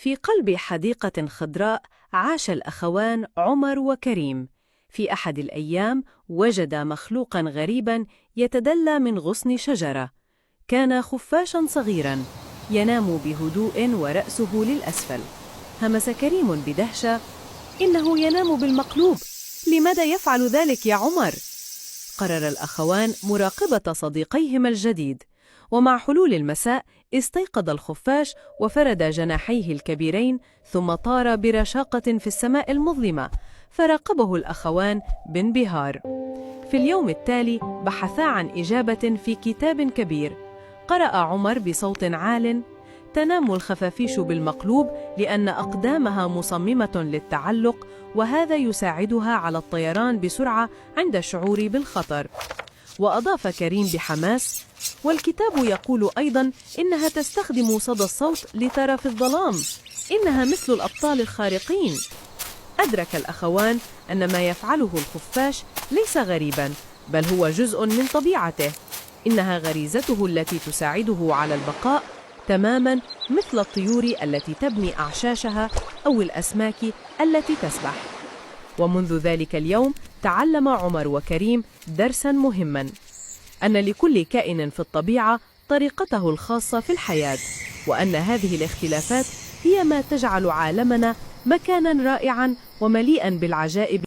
في قلب حديقة خضراء عاش الأخوان عمر وكريم. في أحد الأيام وجدا مخلوقاً غريباً يتدلى من غصن شجرة. كان خفاشاً صغيراً ينام بهدوء ورأسه للأسفل. همس كريم بدهشة: إنه ينام بالمقلوب، لماذا يفعل ذلك يا عمر؟ قرر الأخوان مراقبة صديقيهما الجديد، ومع حلول المساء استيقظ الخفاش وفرد جناحيه الكبيرين، ثم طار برشاقة في السماء المظلمة، فراقبه الأخوان بانبهار. في اليوم التالي بحثا عن إجابة في كتاب كبير. قرأ عمر بصوت عال: تنام الخفافيش بالمقلوب لأن أقدامها مصممة للتعلق، وهذا يساعدها على الطيران بسرعة عند الشعور بالخطر. وأضاف كريم بحماس: والكتاب يقول أيضاً إنها تستخدم صدى الصوت لترى في الظلام، إنها مثل الأبطال الخارقين. أدرك الأخوان أن ما يفعله الخفاش ليس غريباً، بل هو جزء من طبيعته. إنها غريزته التي تساعده على البقاء، تماماً مثل الطيور التي تبني أعشاشها أو الأسماك التي تسبح. ومنذ ذلك اليوم تعلم عمر وكريم درساً مهماً: أن لكل كائن في الطبيعة طريقته الخاصة في الحياة، وأن هذه الاختلافات هي ما تجعل عالمنا مكاناً رائعاً ومليئاً بالعجائب.